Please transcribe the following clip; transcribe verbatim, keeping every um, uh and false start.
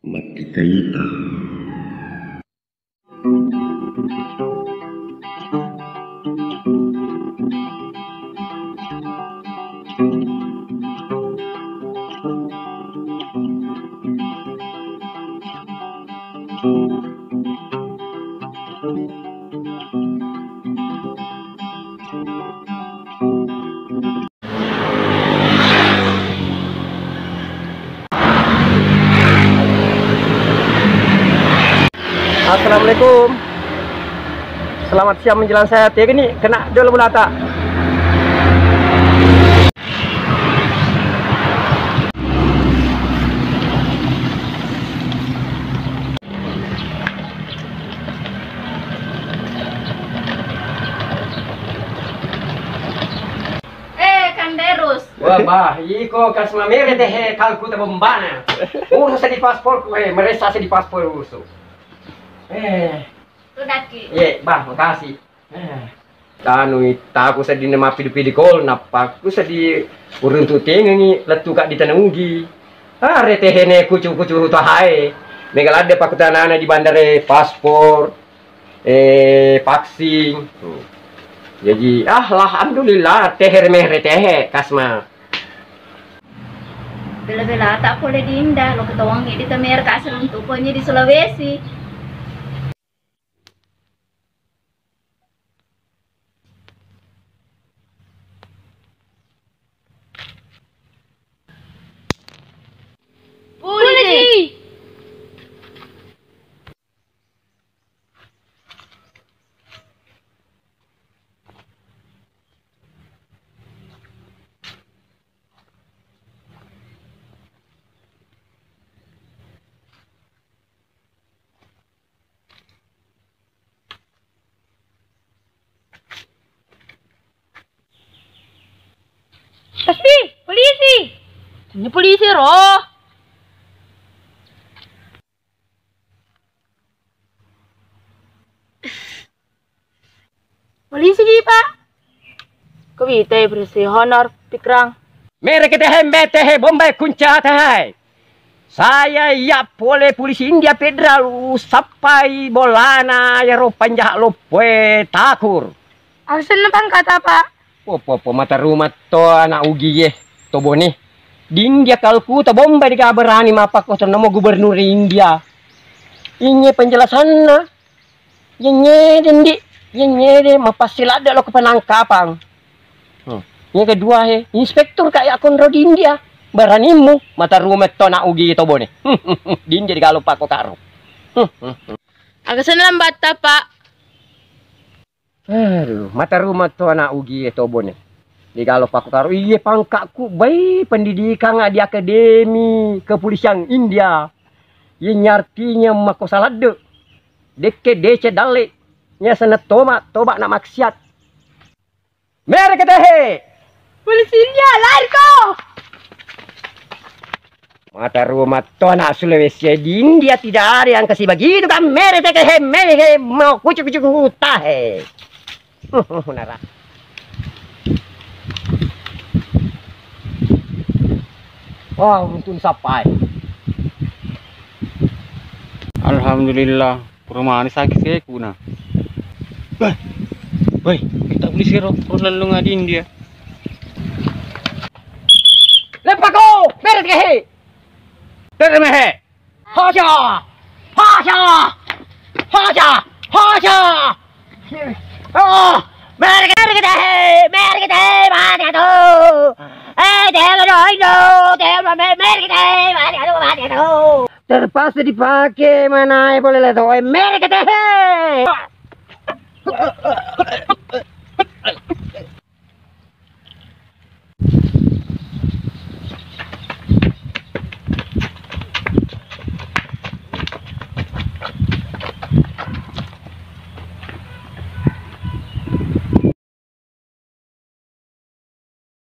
Makkita-ita. Assalamualaikum. Selamat siang menjelang saya. Tiga ni kena dua bolata. Eh, Kanderus. Wah, bah, iko kasma mere tehe kalku ta bombana. Urusa di paspor, eh, meresa di paspor urusu. Eh. Tudaki. Ye, bah, makasih. Eh. Tanu taku seddi na mappidu-pidu kol, nappa ku seddi uruntu tengengi lettu ka di Tanah Ugi. Ah, retehene kucu-kucu tahae. Mega ladde pakkutanana di bandare paspor. Eh, vaksin. Hmm. Jaji, ah, alhamdulillah, teher meher tehe, kasma. Bela-bela tak pole dinda, lo ketawang di temer kasih untuk konye di Sulawesi. Polisi! Tapi, polisi! Ini polisi, roh! Polisi di, Pak. Kau bita ya, polisi honor, Pikrang. Mere kita hembe tehe bombai kunca tehe. Saya iya pole polisi India federal usappai bolana yaro panjaha loppoe takur. Asenna pangkata, Pak. Popo, po, mata rumah to anak ugi ye, to bone. Di India kalku to bombai diga berani mapakko to namo gubernur India. Inye penjelasanna. Yengngede, Ndi. Yengngede, mapassi ladde lo ke penangkapan. Hmm. Yang kedua, he, inspektur kayak konro di India. Beranimu, mata rumah to anak ugi to bone. Di India digalo pakko karo. Aga senna lambatta, Pak? Aduh, mata rumah to anak ugi to bone. Digalo pakko karo. Iye pangkakku, bai pendidikan di akademi kepolisian India. Iye artinya mako saladde. Dekke deceng dalle. Iya senna toma, toba na maksiat. Mere ketehe. Polisi India, lari ko. Mata rumah to anak Sulawesi di India tidak ada yang kasih begitu kan. Mere tekehe, mere he, mau kucuk-kucuk hutahe. Nara. Wah, untung sapai. Alhamdulillah, pura mani saki sekuna. Weh, weh, kita beli siro, terus lalu ngadi India. Lepako, beres kehe. Beres mehe. Hasha! Hasha! Hasha! Hasha! Oh! Merkete, merkete, mati atu! Eh, telo do, indo, telo, merkete, mati atu, mati atu! Terpaksa dipakai mana boleh lah, merkete!